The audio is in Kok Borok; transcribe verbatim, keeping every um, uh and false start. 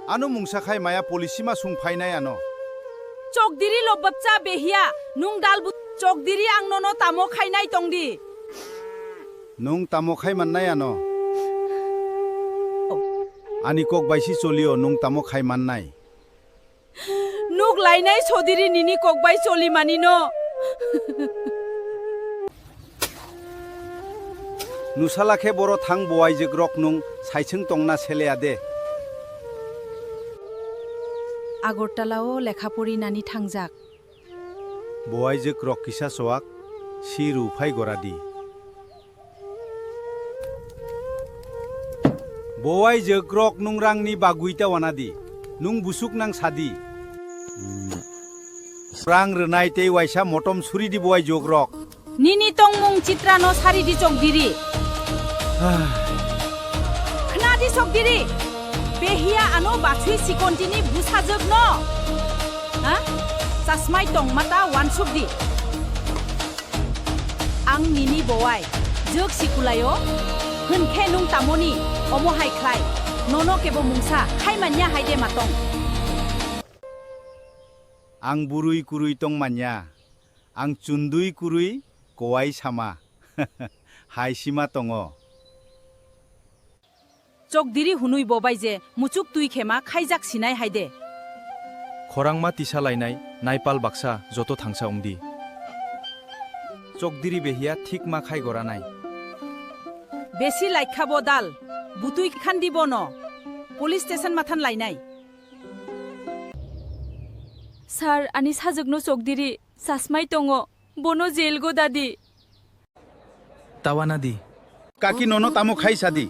Ano mungsa khai maya police ma sung phainai ano. Chokdiri lobabcha behiya, nung dalbu. Chokdiri ang nono tamo khainai tongdi. Nung tamo khai mannai ano. Ani kok bai si cholio nung tamo khai mannai. Nuk lainai sodiri nini kok bai choli manino. Nusala khe boro thang bowaijwk rok nung saichwng tongna seleya de. Agartala o lekha pori nani thangjak. Bowaijwk rok kisa chowak si rw phai goradi. Bowaijwk rok nung rangni bagwi ta wanadi. Nung busuk nang sadi. Rang rwnai tei waisa motom suridi bowaijwk rok. Nini tongmung Chitrano saridi Chokdiri. Khnadi Chokdiri. Behiya ano bachwi sikontini bwsajwkno. Ha? Chasmai tongmata wansukdi. Ang nini bowai, jwk sikulaio, hwnkhe nung tamoni omo hai khlai, nono kebo mungsa khai manya hai de matong. Ang bwrwi kwrwi tong manya, ang chundwi kwrwi kowai sama, hai sima tongo. Chokdiri hwnwi bo bai je muchuk twi khema khaijak sinai hai de. Khorangma tisa lainai, naipal baksa joto thangsa wngdi. Chokdiri behiya thik ma khai goranai. Besi laikha bo dal, butwi khandi bono. Police station mathan lainai. Sir, ani sajwkno Chokdiri chasmai tongo, bono jail go dadi. Tawana di. Kaki nono tamo khai sadi.